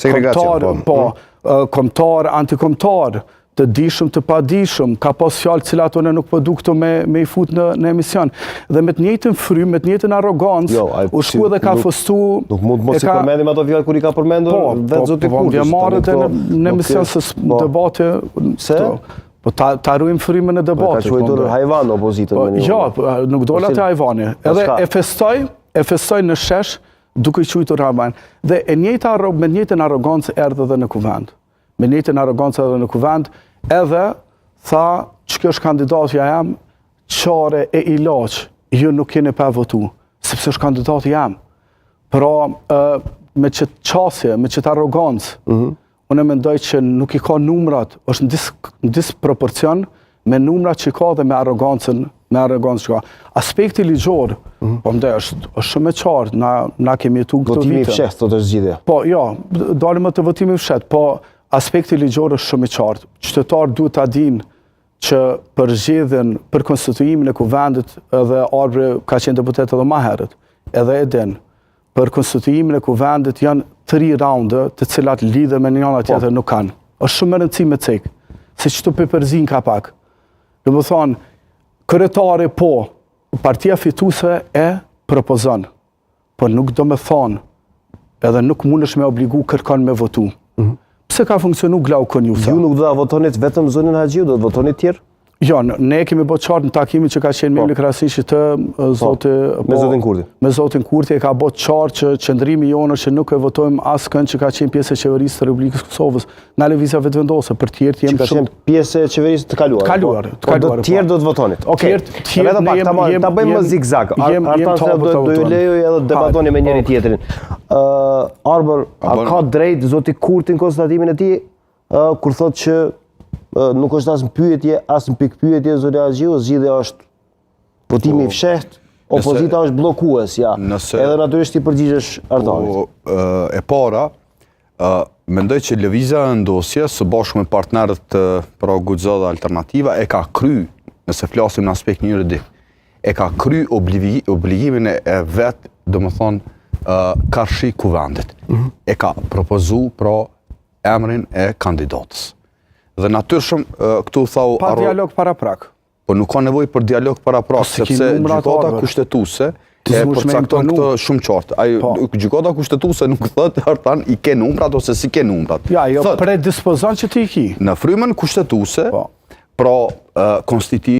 Segregacion, kombëtar, po. po, mm. kombëtar, antikombëtar, të dijshëm, të padijshëm, ka pas fjalë cilat unë nuk po du këtu me, me i fut në, në emision. Dhe me të njëjtën frymë, me të njëjtën arrogancë, jo, u shku edhe ka festu... Nuk mund të mos i përmendim ato fjalë kur i ka përmendur po, vetë po, zoti po, Kurti. Po, marrë edhe në, në emision se po. debate... Se? Po ta, ta ruajmë frymën e Po, debatit. ka quajtur po, hajvan opozitën Po, me një. jo, po, nuk dola Po, te hajvani. Edhe çka? e festoj, e festoj në shesh duke i quajtur hajvan. Dhe e njëjta arro- me njëjtën arrogancë erdhi edhe në kuvend. Me njëjtën arrogancë edhe në kuvend, edhe tha që kjo është kandidatja jem, qare e ilaç, ju nuk keni pa votu, sepse është kandidati jem. Pra, ë, me qëtë qasje, me qëtë arrogancë, unë mendoj që nuk i ka numrat, është në, dis, në disproporcion me numrat që ka dhe me arrogancën, me arrogancën që ka. Aspekti ligjor, po mendoj është është shumë e qartë, na na kemi jetu këto Votimi i vite. fshehtë thotë është zgjidhja. Po, jo, dalim më të votimi i fshehtë, po aspekti ligjor është shumë i qartë. Qytetarët duhet ta dinë që për zgjedhjen, për konstituimin e kuvendit, edhe Arbri ka qenë deputet edhe ma herët, edhe e din. Për konstituimin e kuvendit janë tri raunde të cilat lidhen me njëra tjetër nuk kanë. Është shumë e rëndësishme me cek, se qëtu pe përzin ka pak. Do të thonë, kryetari po, partia fituese e propozon, po nuk do me thonë, edhe nuk mundesh me obligu kërkon me votu. Pse ka funksionu Glauk Konjufca? Ju nuk do ta votonit vetëm zonjën Haxhiu, do të votonit tjerë? Jo, ne kemi bërë qartë në takimin që ka qenë Memli Krasniqi të e, zoti Po. Me zotin Kurti. Me zotin Kurti e ka bërë qartë që qëndrimi jonë është që nuk e votojmë askënd që ka qenë pjesë e qeverisë të Republikës së Kosovës. Na Lëvizja Vetëvendosje, për tjerë Që jemi ka shumë qenë pjesë e qeverisë të kaluar. Të kaluar, po. të Po, do kaluar, tjerë po. do të votonit. Okej. Tjerë- tjerë Vetëm ne pak, jem- ta marr, jem- ta bëjmë më jem- zigzag. Ar- jem- jem Artan të se hapur do ta do ju votojmë. lejoj edhe të debatoni me njëri Hajde, tjetrin. Ë Arbër, a bën- ka drejt zoti Kurti në konstatimin e tij, ë kur thotë që ë, nuk është as në pyetje, as në pikpyetje zonja Haxhiu, zgjidhja është votimi i Po, fshehtë, opozita është bllokues, ja. Nëse- Edhe natyrisht i përgjigjesh Artanit. Po, ë, e para, ë, mendoj që Lëvizja Vetëvendosje së bashku me partnerët ë, pra Guxo dhe Alternativa e ka kry, nëse flasim në aspektin juridik, e ka kry obligi, obligimin e, e vet, domethënë, ë, karshi kuvendit. E ka propozu pra emrin e kandidatës. Dhe natyrshëm ë, këtu thau pa arro- dialog paraprak. Po nuk ka nevojë për dialog paraprak, Po si ki sepse numrat, gjykata Arbër? kushtetuese Ti e s'mush me përcakton imponu. këtë shumë qartë. Ai Po. gjykata kushtetuese nuk thotë Artan i ke numrat ose si ke numrat. Ja, jo Thot, predispozon që ti i ki. në frymën kushtetuese, Po. pra ë, konstituimi.